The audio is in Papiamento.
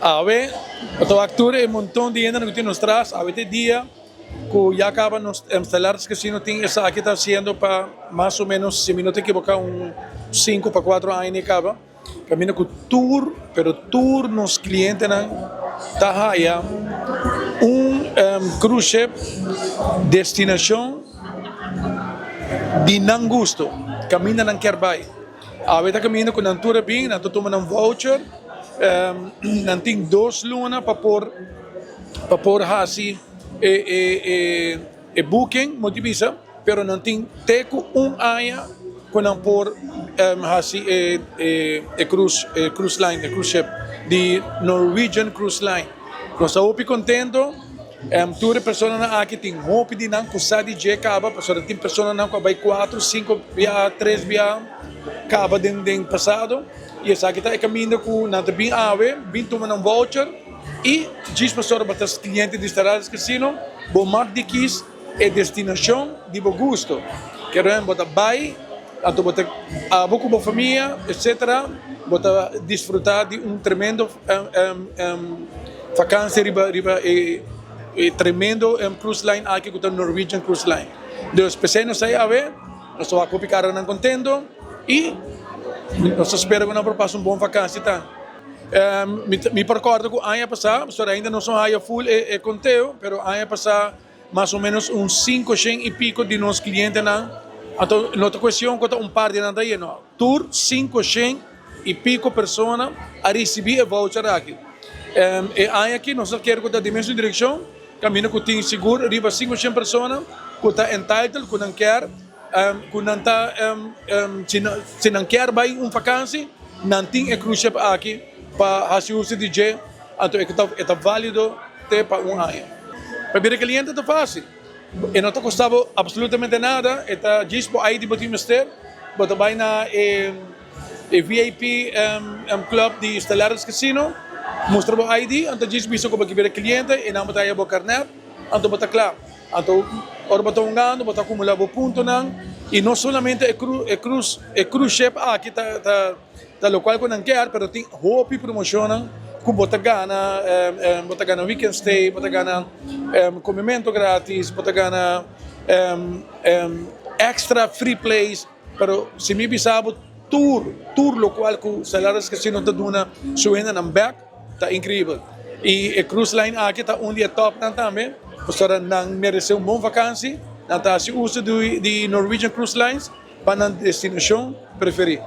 Awe, bo ta wak tur e monton di hendenan ku tin nos tras, awe ta e dia ku ya kaba nos Stellaris Casino tin esaki ta hasiendo pa mas o menos, si mi no ta ekiboká, un sinku pa kuatro aña ni kaba. Kaminda ku tur, pero tur nos klientenan ta haya un cruise ship destinashon di nan gusto, kaminda nan kier bai. Awe ta kaminda ku nan tur a bin, nan ta tuma nan voucher, nan tin dos luna pa por pa por hasi e e e booking, mo di bisa, pero nan tin te ku un aña ku nan por hasi e e cruise e cruise line, e cruise ship di Norwegian Cruise Line. Nos ta hopi kontento. Tur e personanan aki tin hopi di nan ku sa di dje kaba, pasobra tin personanan ku a bai kuatro, sinku bia, tres bia kaba den den pasado i esaki ta e kaminda ku nan ta bin awe, bin tuma nan voucher i djis pasobra bo ta kliente di Stararis Casino bo mak di kis e destinashon di bo gusto. Keren bo ta bai anto bo ta abo ku bo famia etcetera bo ta disfruta di un tremendo Vakansia riba riba e e tremendo cruise line aki ku ta Norwegian Cruise Line. Dus p'esei nos ta awe, nos ta wak hopi karanan kontento i nos ta spera ku nan por pasa un bon vakansia ta. Mi mi por kòrda ku aña pasá, pasobra ainda nos no haya ful e e konteo, pero aña pasá mas o menos un sinkoshen i piko di nos klientenan, anto no ta kuestion ku ta un par di nan ta yeno. Tur 500 i piko persona a risibí e voucher aki. E aña aki nos ta kere ku ta den mesun direkshon, kaminda ku tin sigur riba 500 persona ku ta entitled, ku nan kier, ku nan ta, si nan kier bai un vakansi, nan tin e cruise ship aki pa hasi uso di dje, anto e ta válido te pa un aña. Pa bira kliente ta fásil. E no ta kosta bo absolutamente nada, e ta djis bo ID bo tin mester, bo ta bai na e e VIP club di Stellaris Casino, mustra bo ID, anto djis bisa ku bo ke bira kliente i nan bo ta haya bo karnet, anto bo ta kla. Anto ora bo ta hungando bo ta akumulá bo puntonan i no solamente e e cruise e cruise ship aki ta ta. Ta locual cu nan kier, pero tin hopi promocionnan cu bo ta gana, bo ta gana weekend stay, bo ta gana comimento gratis, bo ta gana extra free plays, pero si mi bisa bo tur, tur locual cu Salares Casino ta duna su hendenan bek ta increibel. Y e cruise line aki ta un di e topnan tambe, pasobra nan merece un bon vakantie, nan ta haci uso di Norwegian Cruise Lines pa nan destinacion preferi.